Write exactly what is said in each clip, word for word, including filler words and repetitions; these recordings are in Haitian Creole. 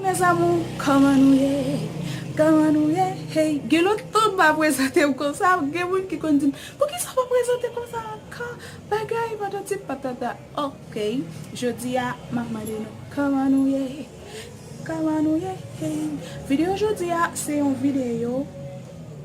Mes amours, kòman nou ye? Kòman nou ye? Hey, gen lontan m pa prezante m konsa, gen moun ki konn di m, "Poukisa w pa prezante konsa ankò?" Bagay patati patata. Ok, jodi a, m ap mande nou, kòman nou ye? Kòman nou ye? Hey. Videyo jodi a, se yon videyo,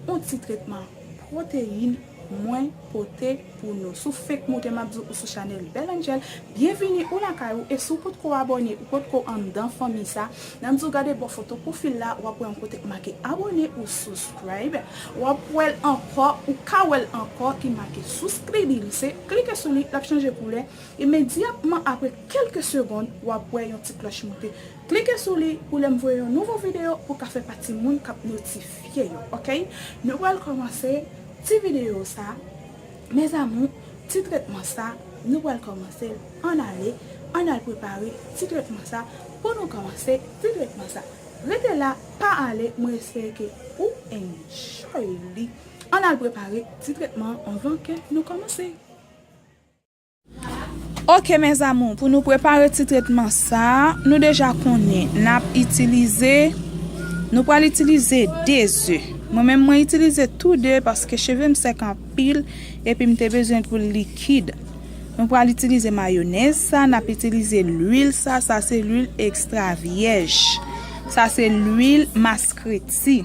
yon ti tretman pwoteyin mwen pote pou nou. Si w fenk moute m ap di w ou sou chanèl Belle Angel, byenvini ou lakay ou. E si w potko abòne, ou potko anndan fanmi sa, n ap di w gade bò foto pwofil la, w ap wè yon kote k make abòne ou subscribe. W ap wè l ankò, ou ka wè l ankò ki make suscribirse. Klike sou li, l ap chanje koulè. Imedyatman apre kèlke segonn, w ap wè yon ti klòch moute. Klike sou li pou lè m voye yon nouvo videyo, pou w ka fè pati moun k ap notifye yo, ok? Nou pral kòmanse ti videyo sa. Mes amours, ti tretman sa, nou pral kòmanse l. Ann ale, ann al prepare ti tretman sa pou nou kòmanse ti tretman sa. Rete la, pa ale, mwen espere ke ou enjoy li. Ann al prepare ti tretman an anvan ke nou kòmanse. Ok, mes amours, pou nou prepare ti tretman sa, nou deja konnen n ap itilize, nou pral itilize de ze. Mwen menm, mwen itilize tou de paske cheve m sèk anpil, epi m te bezwen pou l likid. Nou pral itilize mayonèz sa, n ap itilize lwil sa, sa se lwil ekstra vyèj. Sa se lwil maskreti.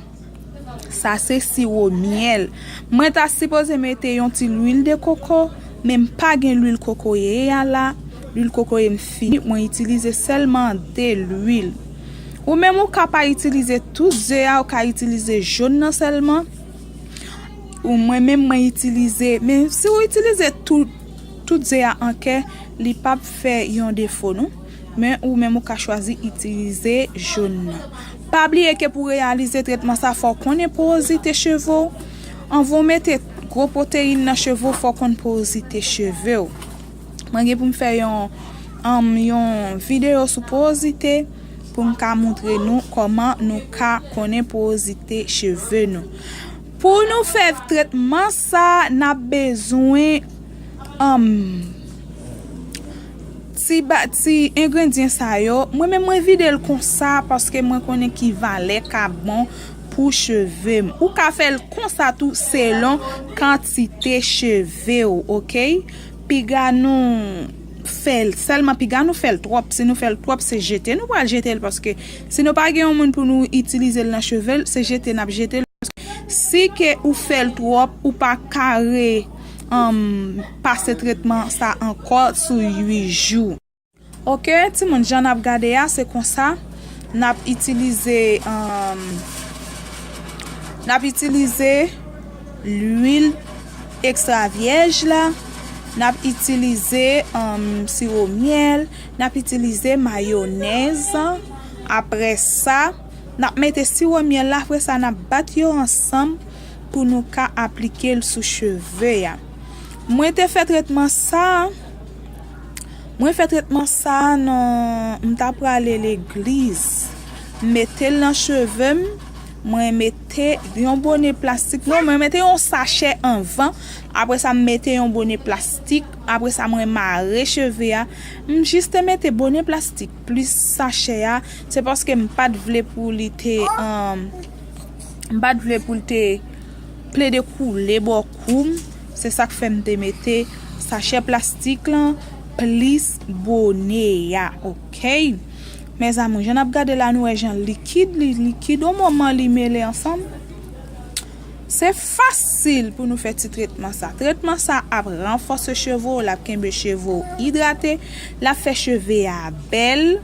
Sa se siwo myèl. Mwen ta sipoze mete yon ti lwil de koko, men m pa gen lwil kokoye a la. Lwil kokoye m fini, mwen itilize sèlman de lwil. Ou menm ou ka pa itilize tout ze a, ou ka itilize jòn nan sèlman. Ou mwen menm mwen itilize, men si w itilize tout, tout ze a an kè, li p ap fè yon defo non. Men ou menm ou ka chwazi itilize jòn nan. Pa bliye ke pou reyalize tretman sa, fò w konnen porozite cheve w. Anvan w mete gwo pwoteyin nan cheve w, fò w konn porozite cheve w. Mwen gen pou m fè yon, um, yon videyo sou porozite pou m ka montre nou kòman nou ka konnen porozite cheve nou. Pou nou fè tretman sa, n ap bezwen, um, ti ba, ti engredyan sa yo. Mwen menm mwen vide l konsa paske mwen konnen ki valè k ap bon pou cheve m. Ou ka fè l konsa tou selon kantite cheve w, ok? Piga nou fè l, sèlman piga nou fè l twòp. Si nou fè l twòp, se jete nou pral jete l, paske si nou pa gen yon moun pou nou itilize l nan cheve l, se jete n ap jete l. Si ke ou fè l twòp, ou pa ka re, um, pase tretman sa ankò sou uit jou. Ok, timoun, jan n ap gade a, se konsa. N ap itilize, um, n ap itilize lwil ekstra vyèj la. N ap itilize, um, siwo myèl. N ap itilize mayonèz. Apre sa, n ap mete siwo myèl la. Apre sa, n ap bat yo ansanm pou nou ka aplike l sou cheve a. Mwen te fè tretman sa a. Mwen fè tretman sa a nan, m ta prale legliz. M mete l nan cheve m. Mwen mete yon bone plastik. Non, mwen mete yon sachè anvan. Apre sa, m mete yon bone plastik. Apre sa, mwen mare cheve a. M jis te mete bone plastik plis sachè a. Se paske m pa t vle pou li te, um, m pa t vle pou l te plede koule bò kou m. Se sa k fè m te mete sachè plastik lan plis bone a, ok? Mes amours, jan n ap gade la, nou wè jan likid li, likid, yon moman li mele ansanm. Se fasil pou nou fè ti tretman sa. Tretman sa ap ranfòse cheve w, l ap kenbe cheve w idrate, l ap fè cheve a bèl,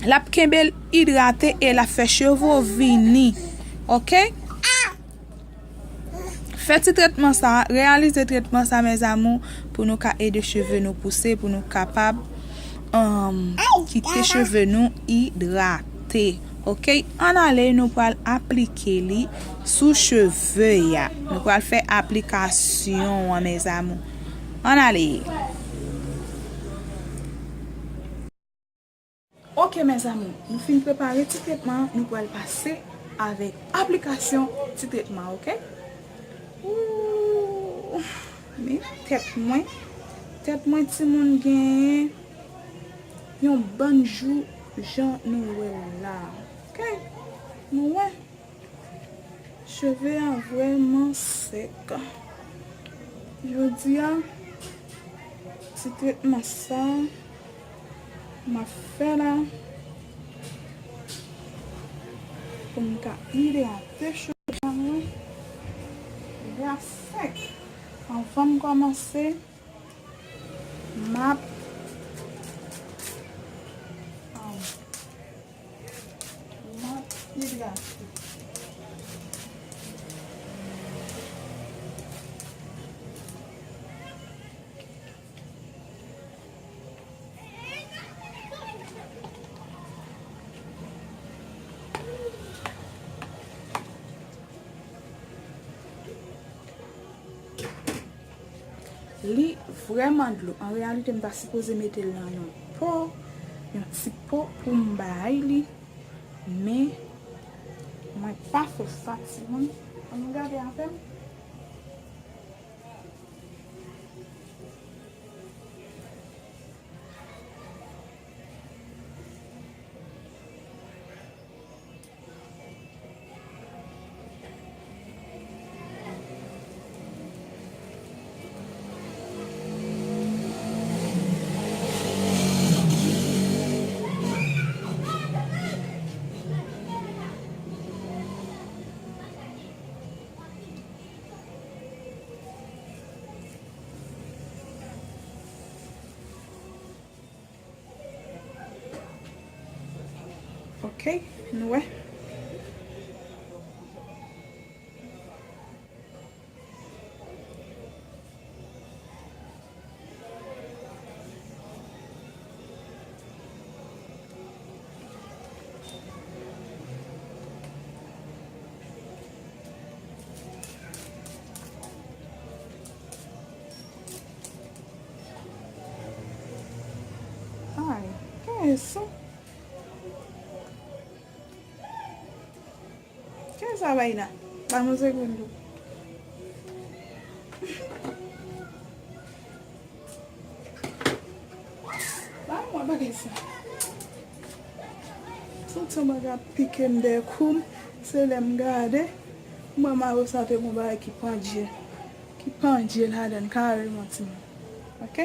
l ap kenbe l idrate e l ap fè cheve w vini. Ok? Fè ti tretman sa, reyalize tretman sa, mes amours, pou nou ka ede cheve nou pouse, pou nou kapab, um, kite cheve nou idrate. Ok, ann ale, nou pral aplike li sou cheve a. Nou pral fè aplikasyon an, mes amours. Ann ale. Ok, mes amours, nou fin prepare ti tretman an, nou pral pase avèk aplikasyon ti tretman, ok? Ooh, men tèt mwen, tèt mwen timoun genyen yon bann jou. jan nou wè l la. Ok? Nou wè? Cheve a vrèman sèk. Jodi a, ti tretman sa, m ap fè la pou m ka idrate cheve a mwen. Cheve a sèk. Anvan m kòmanse, m ap, um, m ap idrate. Li vrèman dlo. An reyalite, m ta sipoze mete l nan yon po, yon ti po pou m bay li. Men, mwen pa fè sa, timoun. Ann nou gade avè m. Ok, nou wè. Ay, kiyès sa? Kiyès sa bay la? Ba mwen segonn tou. Ba mwen bagay sa. Santi yon bagay ap pike m dèyè kou m. Se lè m gade, m wè mayo sa te gon bagay ki pandye, ki pandye ladan l kareman, timoun. Ok?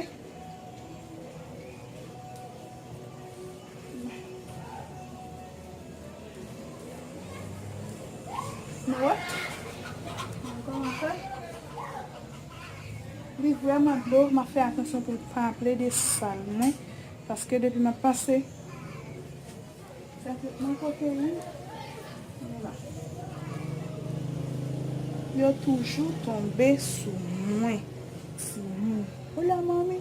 Nou wè? Mwen kòmanse. Li vrèman dlo, m ap fè atansyon pou l pa plede sal mwen, paske depi m ap pase, sa tout mwen kote wi. Vwala. Yo toujou tonbe sou mwen. Timoun. Hola, mami.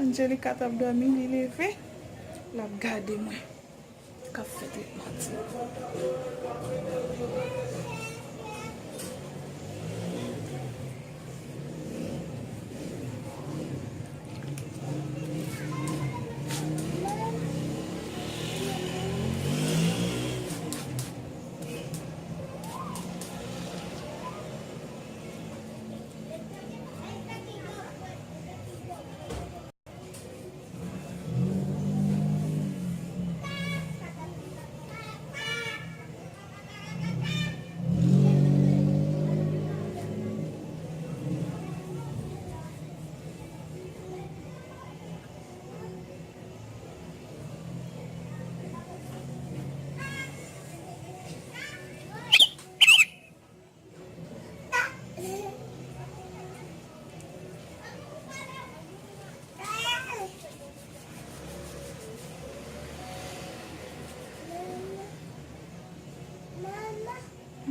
Angelica t ap dòmi, li leve, l ap gade mwen k ap fè tretman ti.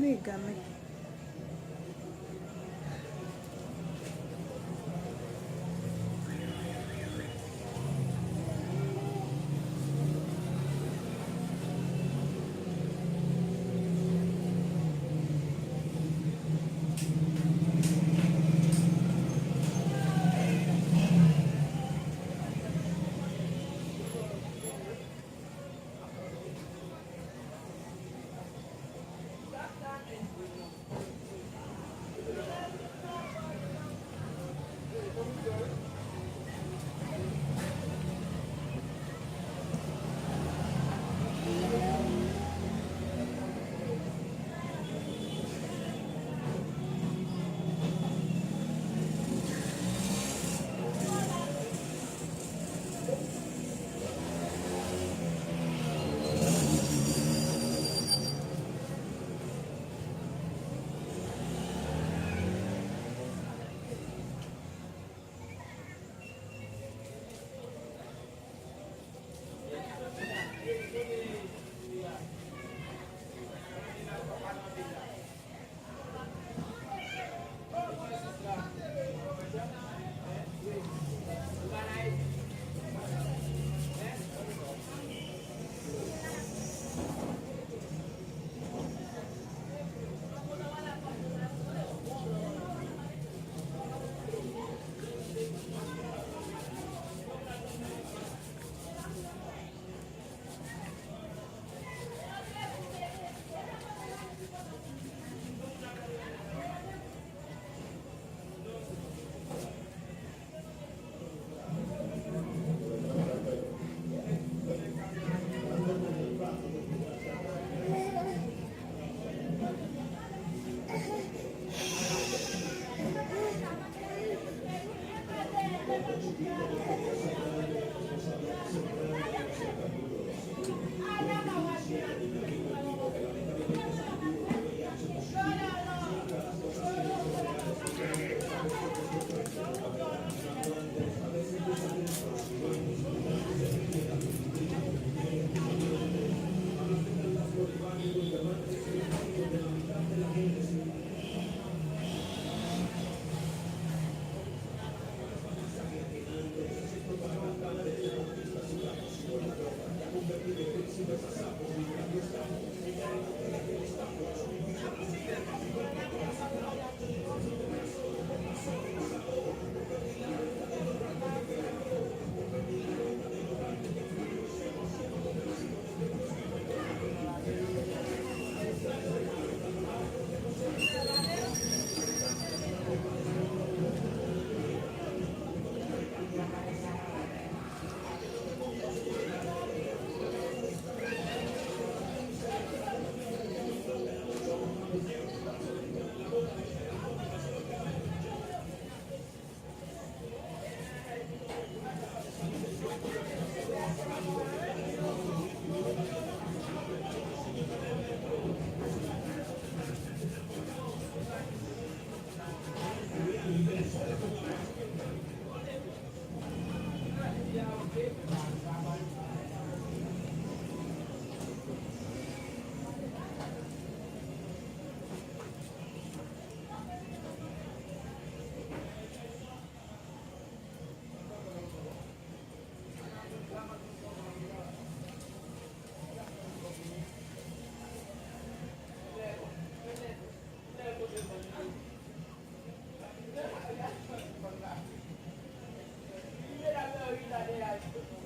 Mega, men.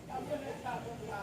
Gade nèg sa konsa,